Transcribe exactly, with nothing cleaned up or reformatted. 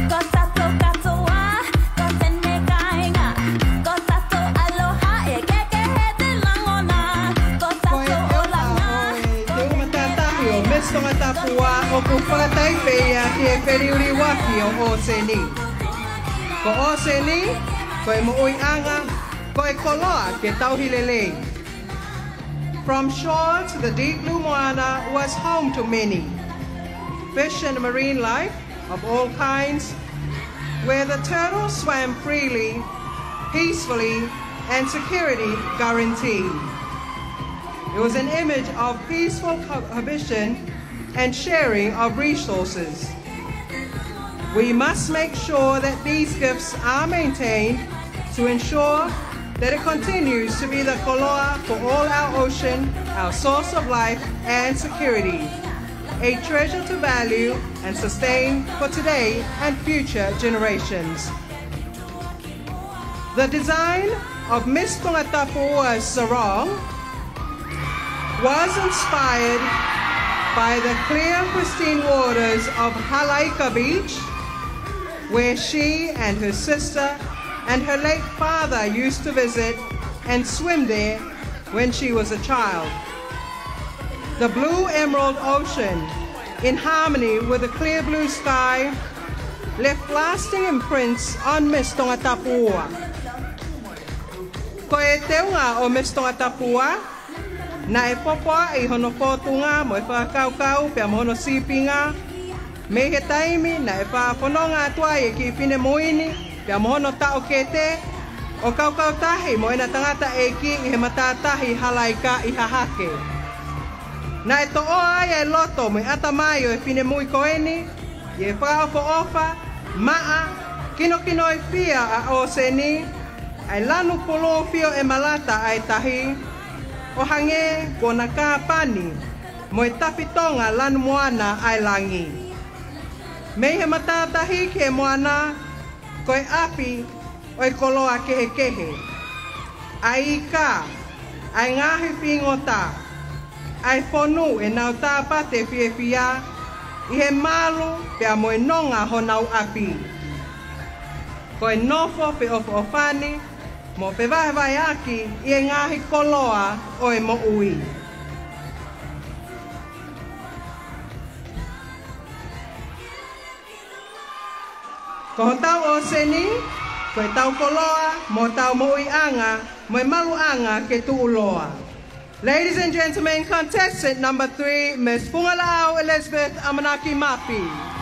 Ko tatou katoa, ko ʻene kāinga, ko tatou ʻaloha, ʻe kehekehe ʻete lagona, ko tatou ʻulungaanga, ko e teunga matātahi ʻo Miss Tongatapu ua ʻoku fakataipe pē ia ki he feliuliuaki ʻo ʻōseni. Ko ʻōseni, ko e moʻuiʻanga, ko e koloa ke tauhi lelei. From shore to the deep blue moana was home to many. Fish and marine life of all kinds, where the turtles swam freely, peacefully, and security guaranteed. It was an image of peaceful cohabitation and sharing of resources. We must make sure that these gifts are maintained to ensure that it continues to be the koloa for all our ocean, our source of life and security, a treasure to value and sustain for today and future generations. The design of Miss Tongatapu ua's sarong was inspired by the clear, pristine waters of Halaika Beach, where she and her sister and her late father used to visit and swim there when she was a child. The blue emerald ocean, in harmony with the clear blue sky, left lasting imprints on Miss Tongatapu ua. Ko e teunga ʻo Miss Tongatapu ua, naʻe popoaʻi hono fōtunga mo e fakakaukau pea mo hono sīpinga mei he taimi naʻe fakafononga atu ai e kiʻi finemui ni pea mo hono taʻokete, ʻo kaukautahi mo ʻena tangataʻeiki ʻi he matātahi Halaika ʻi Hahake. Naʻe toʻoa ai e loto mo e ʻatamai ʻo e finemui ko eni ʻi he fakaʻofoʻofa, maʻa, kinokinoifia ʻa ʻōseni, ʻa e lanu pulū fio ʻemalata ʻa e tahi, ʻo hangē ko hona kāpani mo e tafitonga lanu moana ʻa e langi. Mei he matātahi ki he moana, ko e ʻapi ʻo e koloa kehekehe, ʻa e ika, ʻa e ngaahi fingota, ʻa e fonu ʻenau tāpate fiefia ʻi he malu pea mo e nonga honau ʻapi. Ko e nofo feʻofoʻofani mo fevahevaheʻaki ʻi he ngaahi koloa ʻo e moʻui. Ko hotau ʻōseni, ko ʻetau koloa, mo hotau moʻuiʻanga, mo e maluʻanga ke tuʻuloa. Ladies and gentlemen, contestant number three, Miss Fungalaʻau Elizabeth ʻAmanaki Mafi.